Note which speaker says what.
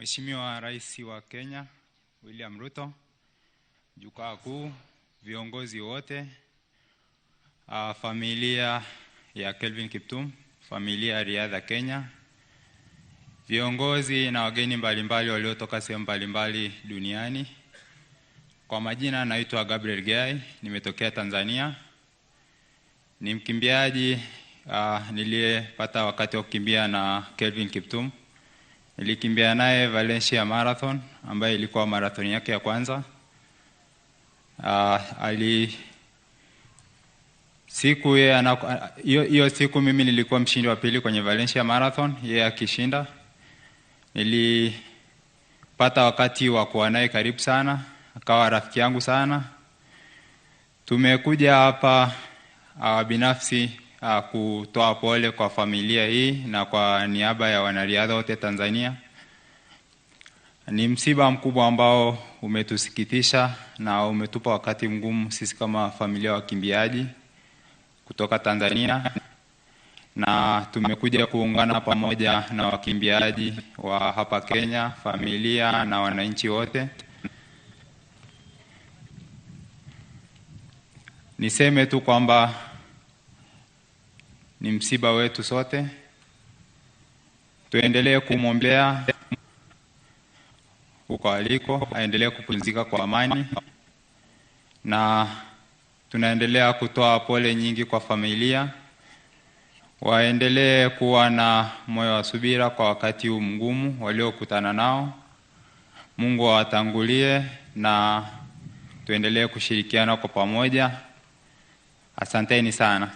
Speaker 1: Mheshimiwa Rais wa Kenya William Ruto, jukwaa kuu, viongozi wote, familia ya Kelvin Kiptum, familia ya riadha Kenya, viongozi na wageni mbalimbali waliotoka sehemu mbalimbali duniani. Kwa majina naitwa Gabriel Gai, nimetokea Tanzania. Ni mkimbiaji niliyepata wakati wa kukimbia na Kelvin Kiptum. Nilikimbia naye Valencia Marathon ambayo ilikuwa marathon yake ya kwanza. Ali siku yeye hiyo siku mimi nilikuwa mshindi wa pili kwenye Valencia Marathon, yeye akishinda. Nilipata wakati wa kuwa naye karibu sana, akawa rafiki yangu sana. Tumekuja hapa binafsi kutoa pole kwa familia hii na kwa niaba ya wanariadha wote Tanzania. Ni msiba mkubwa ambao umetusikitisha na umetupa wakati mgumu sisi kama familia ya wakimbiaji kutoka Tanzania, na tumekuja kuungana pamoja na wakimbiaji wa hapa Kenya, familia na wananchi wote. Niseme tu kwamba ni msiba wetu sote. Tuendelee kumwombea huko aliko, aendelee kupumzika kwa amani, na tunaendelea kutoa pole nyingi kwa familia. Waendelee kuwa na moyo wa subira kwa wakati huu mgumu waliokutana nao. Mungu awatangulie na tuendelee kushirikiana kwa pamoja. Asanteni sana.